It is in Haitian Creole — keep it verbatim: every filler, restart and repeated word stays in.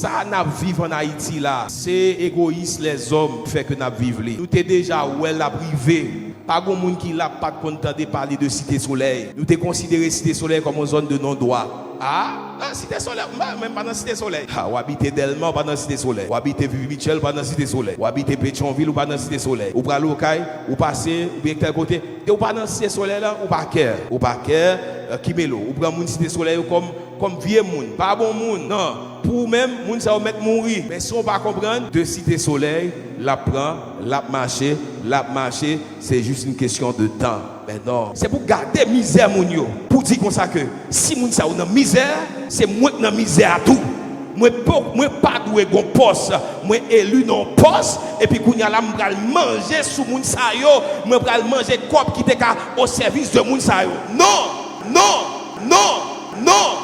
Sa n ap viv ann Ayiti la, se egoyis lèzòm fè ke n ap viv li. Nou te deja wè l ap rive. Pa gon moun ki la pa t konn tande pale de Site Solèy. Nou te konsidere Site Solèy kòm yon zòn de non dwa. Ah, ah, Site Solèy, mwen menm pa nan Site Solèy. Ah, w abite Dèlma, ou pa nan Site Solèy. W abite Vivi Mitchell, ou pa nan Site Solèy. W abite Petyonvil, ou pa nan Site Solèy. Ou pral Okay, ou pase, oubyen tèl kote. Te ou pa nan Site Solèy la, ou pa kè. Ou pa kè, euh, Kimelo. Ou pran moun Site Solèy yo kòm, kòm vye moun. Pa bon moun, non. Pou ou menm, moun sa yo mèt mouri. Men si w pa konprann, de Site Solèy, l ap pran, l ap mache, l ap mache, se jis yon kesyon de tan. Men non. Se pou gade mizè moun yo, pou di konsa ke si moun sa yo nan mizè, se mwen k nan mizè a tou. Mwen pa, mwen pa dwe gon pòs, mwen eli nan yon pòs, epi kounye a la, m pral manje sou moun sa yo, mwen pral manje kòb ki te ka o sèvis de moun sa yo. Non! Non! Non! Non!